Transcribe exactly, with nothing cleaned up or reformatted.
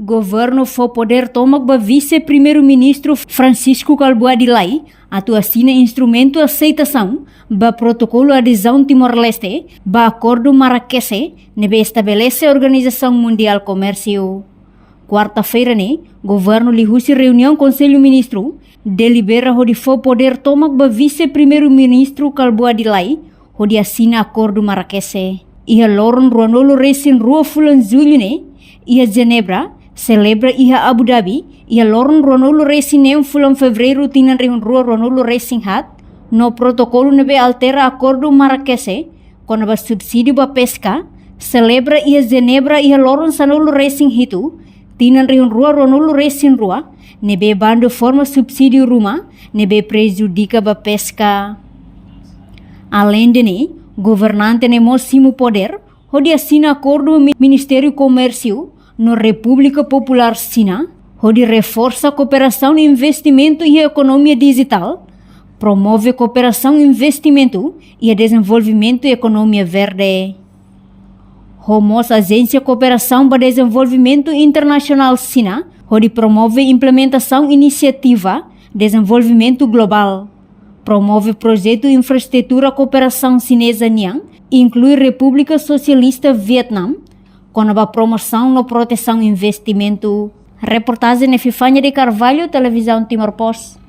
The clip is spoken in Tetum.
Governu fó podér tomak ba Vise-Primeiru-Ministru Francisco Kalbuadi Lay atu asina instrumentu aseitasaun ba protokolu adezaun Timor-Leste ba Akordu Marrakech ne'ebé estabelese Organizasaun Mundiál Komérsiu. Kuarta-feira ne'e, governu liuhusi reuniaun Konsellu Ministru delibera hodi fó podér tomak ba Vise-Primeiru-Ministru Kalbuadi Lay hodi asina Akordu Marrakech. Iha loron ruanulu resin rua fulan Jullu ne'e, iha Jenebra, selebra iha Abu Dhabi, iha loron ruanulu resin neen fulan Fevereiru tinan rihun rua ruanulu resin haat, no protokolu ne'ebé altera Akordu Marrakech kona-ba subsídiu ba peska, selebra iha Jenebra iha loron sanulu resin hitu tinan rihun rua ruanulu resin rua, ne'ebé bandu forma subsídiu ruma ne'ebé prejudika ba peska. Aleinde ne'e, governante ne'e mós simu podér hodi asina akordu ho mi-, Ministériu Komérsiu no Repúblika Populár Xina, hodi reforsa kooperasaun investimentu iha ekonomia dijitál, promove kooperasaun investimentu iha dezenvolvimentu ekonomia verde. Ho mós Ajénsia Kooperasaun ba Dezenvolvimentu Internasionál Xina, hodi promove implementasaun inisiativa dezenvolvimentu globál. Promove projetu infraestrutura kooperasaun xineza nian, inklui Repúblika Sosialista Vietnam, kona-ba promosaun no protesaun investimentu. Reportajen Epifania de Carvalho, Televizaun Timor Post.